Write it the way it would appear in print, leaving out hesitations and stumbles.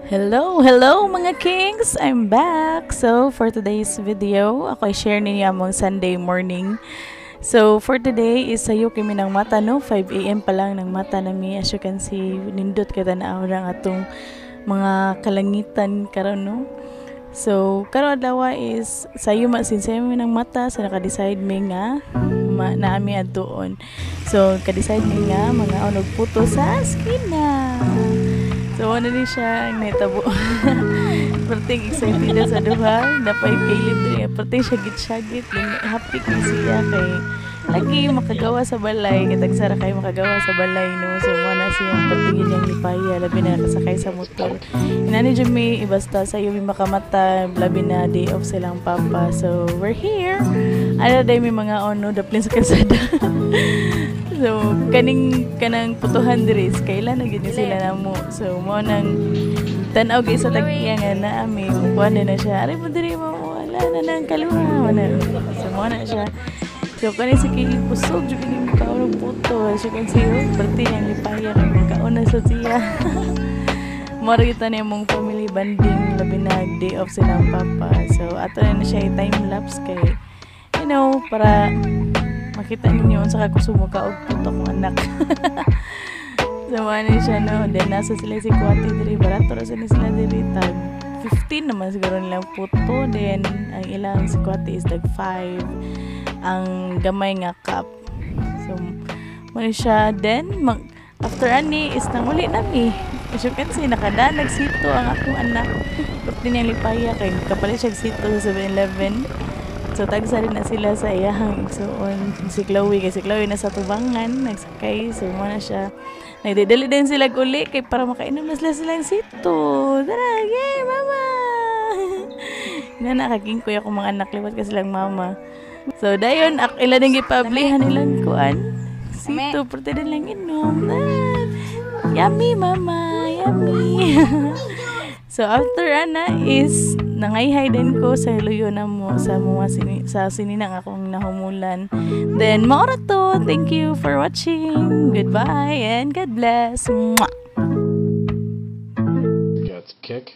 Hello, hello, mga kings! I'm back! So, for today's video, ako i-share ninyo among Sunday morning. So, for today is sayo kami ng mata, no? 5 a.m. pa lang ng mata nami. As you can see, nindot kay tan-aw ang atong mga kalangitan karon, no? So, karon adlaw is sayo ma since sayo mi ng mata, so naka-decide mi nga naami adtuon. So, ka-decide mi nga mga og puto sa eskina. So, ano ni siya ang nahitabo. Perting excited na sa duha. Napay Caleb diri. Perting siya gitsyagit. Happy kay siya kay lagi makagawa sa balay. Kay tagsara kay makagawa sa balay, no? So, mo na siya. Perting yun yung lipaya. Labi na nakasakay sa motor. Inani dyan may basta sa iyo may makamata. Labi na day off silang papa. So, we're here. Ano day may mga ono daplin sa kalsada. So, kaning kanang putuhan diri is kailan na gid ni sila namo. So, mo nang tan-aw gyud sa tag-iya nga naami, mukuha na na siya. Ari mo diri mo, wala na nang kaluha. Wala. So, mo na siya. So, kani si Kili kusog jud kini makaon og puto. As you can see, oh, perti niyang lipaya kay makaon na sa siya. Mora kita ni mong family bonding, labi na day off silang papa. So, ato na na siya i-time lapse kay para makita ninyo unsa ka kusog ka og puto kong anak. So, ano siya, no? Then, nasa sila si Kuwati diri. Barato ra sa ni sila diri. Tag 15 naman siguro nilang puto. Then, ang ilang si Kuwati is tag 5. Ang gamay nga cup. So, mo siya. Then, after ani, is nang uli nami. As you can see, nakadanag sito ang akong anak. Pati niya lipaya kay kapalit siya sito sa 7-Eleven. So, tagsa rin na sila sa iyahang igsuon. Si Chloe, kay si Chloe nasa tubangan, nagsakay. So, mo na siya. Nagdidali din sila uli kay para makainom na sila silang sito. Tara, yay, mama! Na nakakingkoy ako mga anak, liwat ka silang mama. So, dayon, ila din gipablihan ilang kuan. Sito, pwede din lang inom. Ah, yummy, mama! Yummy! So, after ana is, nangayhay din ko sa luyo na mo sa mga sini, sa sininang akong nahumulan. Then, maura to. Thank you for watching. Goodbye and God bless. Mwah! Gets kick.